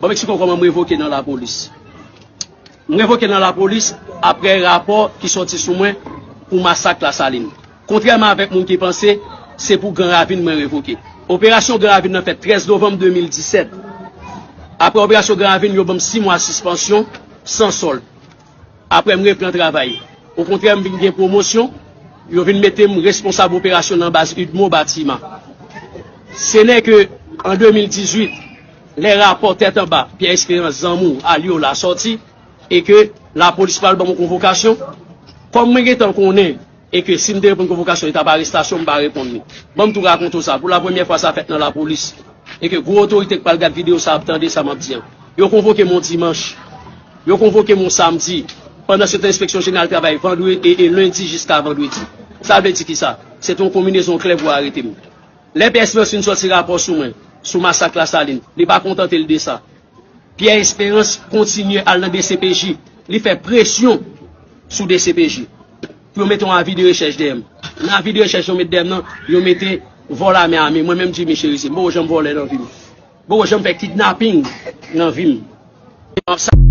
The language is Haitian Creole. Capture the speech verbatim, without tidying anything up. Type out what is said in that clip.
Bon, m eksplike w kòman m revoke nan lapolis. M revoke nan lapolis apre rapò ki sòti sou mwen pou masak Lasalin. Kontrèman avèk moun ki panse se pou Gran Ravin mwen revoke. Operasyon Gran Ravin nan fèt trèz novanm de mil disèt. Apre operasyon Gran Ravin, yo ban m sis mwa sispansyon san sòl. Apre, m repran travay. Okontrè, m vin gen pwomosyon. Yo vin mete m responsab operasyon nan baz UDMO Batiman. Se nè ke an de mil dizuit, lè rapò Tèt Anba, Pyè Esperans, Zanmou, Alyola sòti, e ke lapolis pral ban m yon konvokasyon, kòm mwen gentan konnen, e ke si m te reponn konvokasyon, e t ap arestasyon, m pa reponn li. Ban m tou rakonte w sa. Pou la premyè fwa sa fèt nan lapolis. E ke gwo otorite k pral gad videyo sa ap tande sa m ap di an. Yo konvoke m yon dimanch. Yo konvoke m yon samdi. Pandan se tan, enspeksyon jeneral travay vandredi e, e lendi jiska vandredi. Sa vle di ki sa? Se te yon konbinezon klè pou arete m. Lè Pyè Esperans fin sòti rapò sou mwen, sou masak Lasalin, li pa kontante l de sa. Pyè Esperans kontinye al nan D C P J. Li fè presyon sou D C P J pou yo mete yon avi de rechèch dèyè m. Nan avi de rechèch yo met dèyè m nan, yo mete vòl ame ame. Mwen menm Jimmy Cherizier, m poko janm vòlè nan vi m. M poko janm fè kidnaping nan vi m. E m ap sa